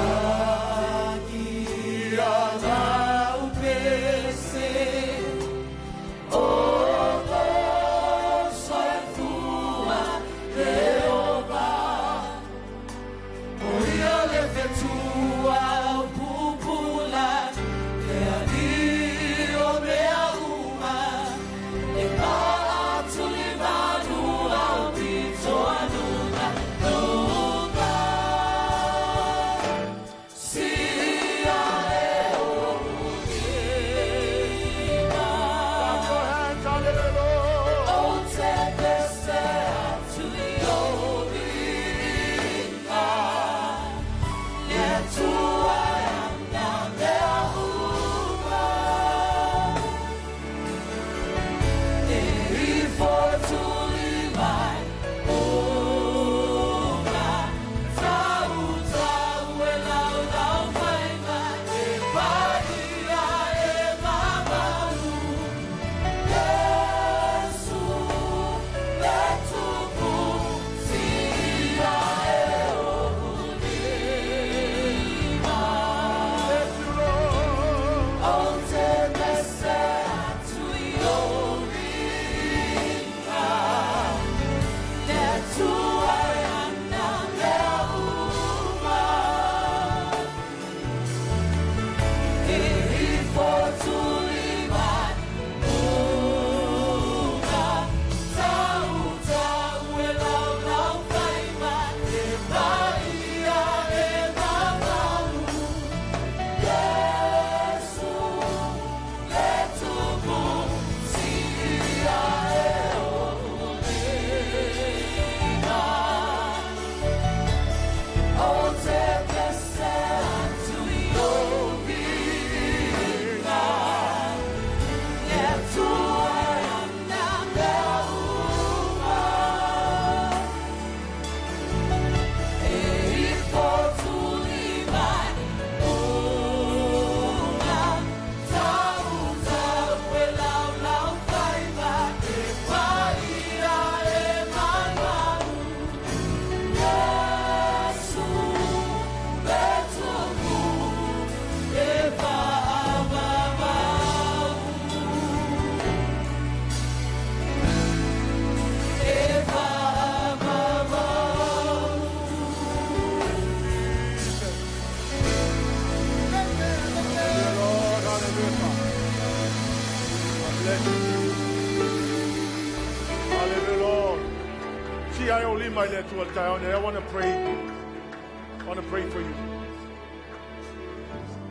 Si ai o lima i le Atua le taeao nei. I want to pray. I want to pray for you.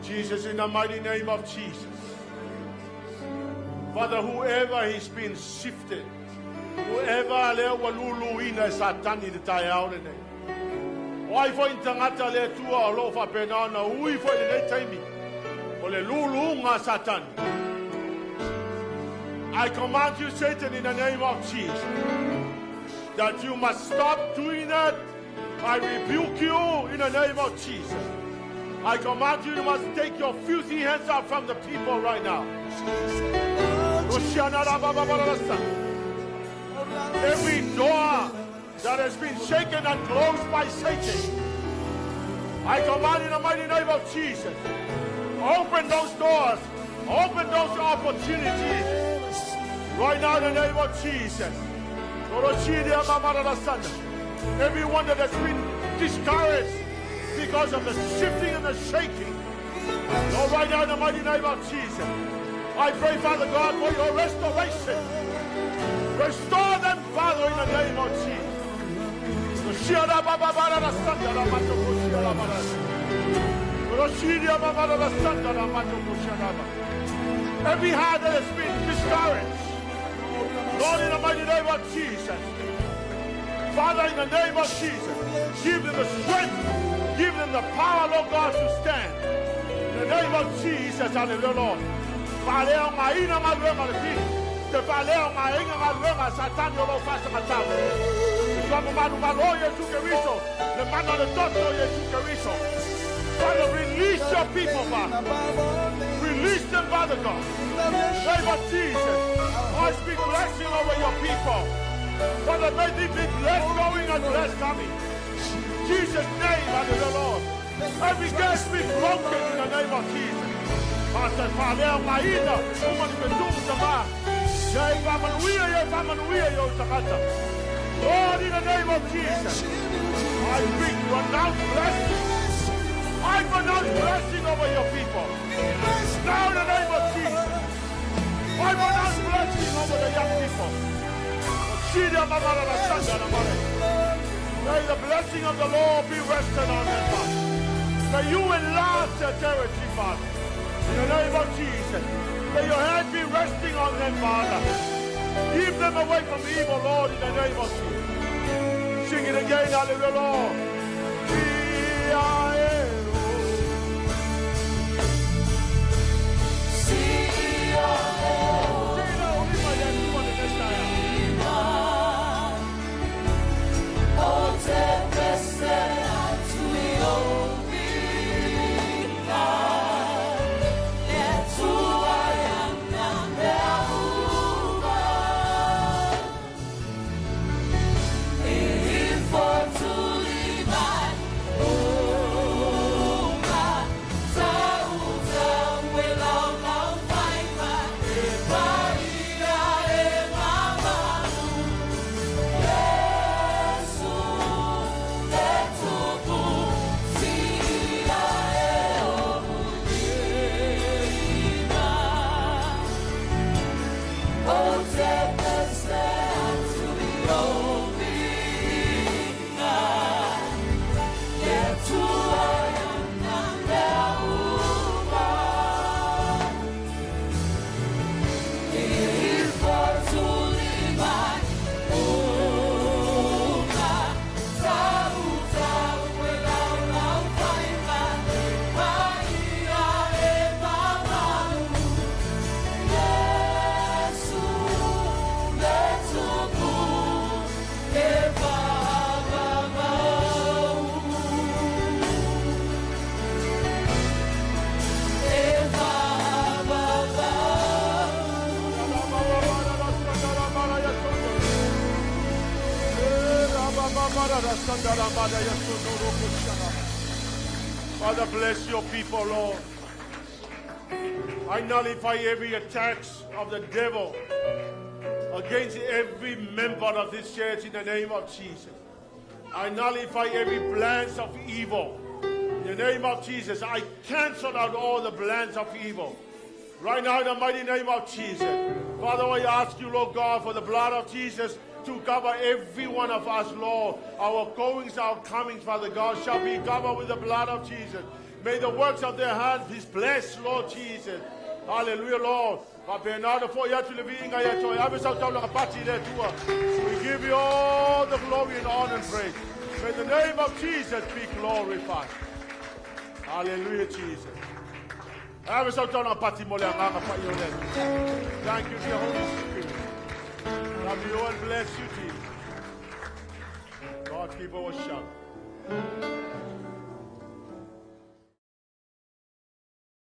Jesus, in the mighty name of Jesus. Father, whoever has been shifted, whoever lea ua luluina e Satani i le taeao lenei. O ai foi ni tagata le Atua o lo o faapena ona ui foi i lenei taimi o le luluga a Satani. I command you, Satan, in the name of Jesus, that you must stop doing that. I rebuke you in the name of Jesus. I command you, you must take your filthy hands out from the people right now. Every door that has been shaken and closed by Satan, I command in the mighty name of Jesus, open those doors, open those opportunities right now in the name of Jesus. Everyone that has been discouraged because of the shifting and the shaking, Lord, right now in the mighty name of Jesus, I pray, Father God, for your restoration. Restore them, Father, in the name of Jesus. Every heart that has been discouraged, Lord, in the mighty name of Jesus, Father, in the name of Jesus, give them the strength, give them the power, Lord God, to stand. In the name of Jesus, hallelujah, Lord. Faalea ngaina galuega le fili. Te faalea ngaina galuega Satani o lo faasagatau. Te tuamamalumalo Iesu Keriso. Le mana le toto Iesu Keriso. Father, release your people, Father. Release them, Father God. In the name of Jesus, I speak blessing over your people. Father, may they be blessed going and blessed coming. Jesus' name, hallelujah, Lord. Every curse be broken in the name of Jesus. Master faalea ngaina uma ni petunga tama. Ia e faamanuia, ia e faamanuia i ou tagata. Lord, in the name of Jesus, I speak pronounce blessing. I pronounce blessing over your people. Now in the name of Jesus, I pronounce blessing over the young people. May the blessing of the Lord be rested on them, Father. May you enlarge their territory, Father. In the name of Jesus. May your hand be resting on them, Father. Keep them away from evil, Lord, in the name of Jesus. Sing it again, hallelujah, Lord. Father, bless your people, Lord. I nullify every attack of the devil against every member of this church in the name of Jesus. I nullify every plans of evil. In the name of Jesus, I cancel out all the plans of evil. Right now, in the mighty name of Jesus. Father, I ask you, Lord God, for the blood of Jesus to cover every one of us, Lord. Our goings, our comings, Father God, shall be covered with the blood of Jesus. May the works of their hands be blessed, Lord Jesus. Hallelujah, Lord. We give you all the glory and honor and praise. May the name of Jesus be glorified. Hallelujah, Jesus. Thank you, dear Holy Spirit. Love you and bless you, Jesus. God's people will shout.